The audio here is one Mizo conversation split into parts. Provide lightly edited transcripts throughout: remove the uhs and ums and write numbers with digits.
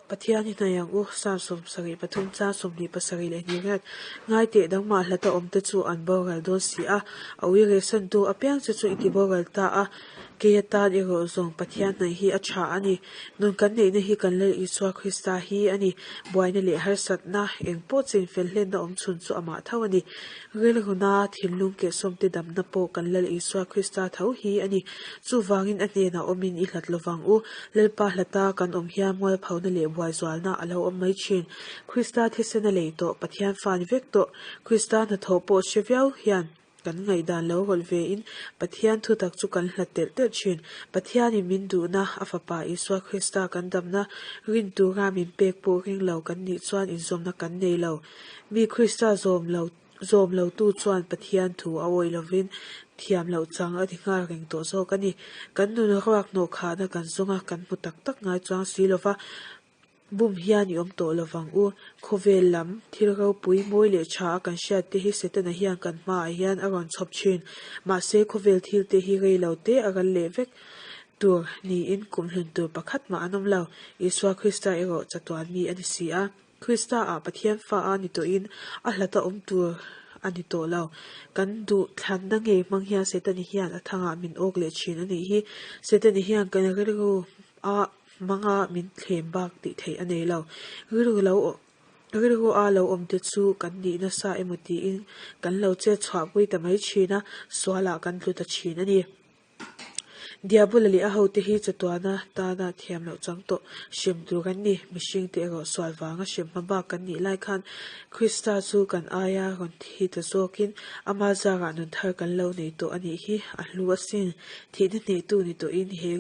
Pathian i hnaih ang u, Psalm 73 chang 27 leh Ngai teh nangmah hlata awmte chu an boral dawn si a, a ui rehsantu apiang che chu i ti boral ta a, kei atan erawh zawng Pathian hnaih hi a tha a ni. Nun kan neihna hi kan Lal Isua Krista hi a ni. Buaina leh harsatna eng pawh chin fel hlenna awm chhun chu amah tho a ni. Rilruna thinlung kehsawmte damna pawh kan Lal Isua Krista tho hi a ni. Chuvangin a hnenah awmin i hlat lovang u. Lalpa hlata kan awm hian mualphona leh buaizualna a lo awm mai thin. Krista thisen a lei tawh, Pathian fa ni vek tawh. Krista hnathawh pawh hre viau hian kan ngaihdan lo rawlh vein Pathian thutak chu kan hlat telh telh thin. Pathianin min duhna, a Fapa Isua Krista kan damna rin tura min pek pawh ring lo kan nih chuan inzawmna kan nei lo. Mi Krista zawm lo Zawm lotu chuan Pathian thu a awih lovin thiam loh chang a ti nghal reng tawh zawk a ni. Kan nun ruak hnawh khahna kan zawng a, kan hmu tak tak ngai chuang si lova, bum hian i awm tawh lovang u. Khawvel lam thil ropui mawi leh tha a kan hriat te hi Setana hian kan hmaah hian a rawn chhawp thin. Mahse khawvel thil te hi rei lo te a ral leh vek tur niin kum hlun tur pakhat mah an awm lo. Isua Krista erawh chatuan mi a ni si a. Krista ah Pathian fa a ni tawhin a hlata awm tur a ni tawh lo. Kan duh thlanna ngei hmang hian Setani hian a thangah min awk leh thin a nih hi. Setani hian kan rilru a hmanga min thlem bak tih theih a nei lo. Rilru lo rilru a lo awm te chu kan nih nasa emaw tiin kan lo chet chhuahpui ta mai thin a, sualah kan tlu ta thin a ni. Diabola leh a hote hi chatuana tana thiam loh chang tawh hrem tur an ni. Mihringte erawh sual vanga hrem hma bak kan nih lai khan Krista chu kan aia rawn thi ta zawkin ama zarah nun thar kan lo nei tawh a nih hi a hlu asin. Thihna hnehtu ni tawhin he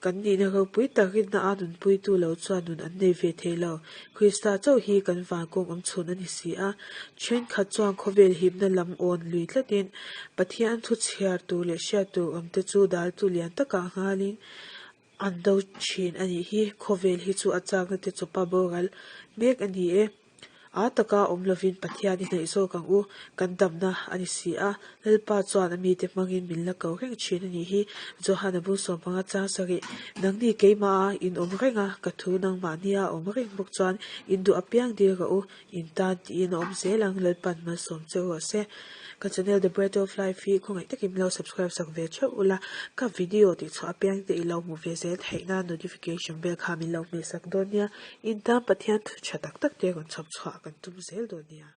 kan nihna ropui tak rinna a nunpuitu lo chuan nun an nei ve thei lo. Krista chauh hi kan vankawng awm chhun a ni si a. Thenkhat chuan khawvel hipna lam awn lui tlatin Pathian thu chhiar tur leh hriat tur awm te chu daltu lian takah nghalin an do thin a nih hi. Khawvel hi chu a chakna te chawpa boral mek a ni e. A taka awm lovin Pathian i hnaih zawk ang u, kan damna a ni si a. Lalpa chuan a mite hmangin min la ko reng thin a nih hi. Johana bung sawmpanga chang sarih, Nangni keimah in awm reng a, ka thu nangmahnia awm reng bawk chuan in duh apiang dil rawh u, In tan tiin a awm zel ang, Lalpan malsawm che rawh se. Ka channel The Bread of Life hi khawngaih takin min lo subscribe sak ve theuh ula, ka video tih chhuah apiang te i lo hmu ve zel theih nan notification bell kha min lo hmeh sak dawn nia. In tan Pathian thu tha tak tak te rawn chhawp chhuah kan tum zel dawn nia.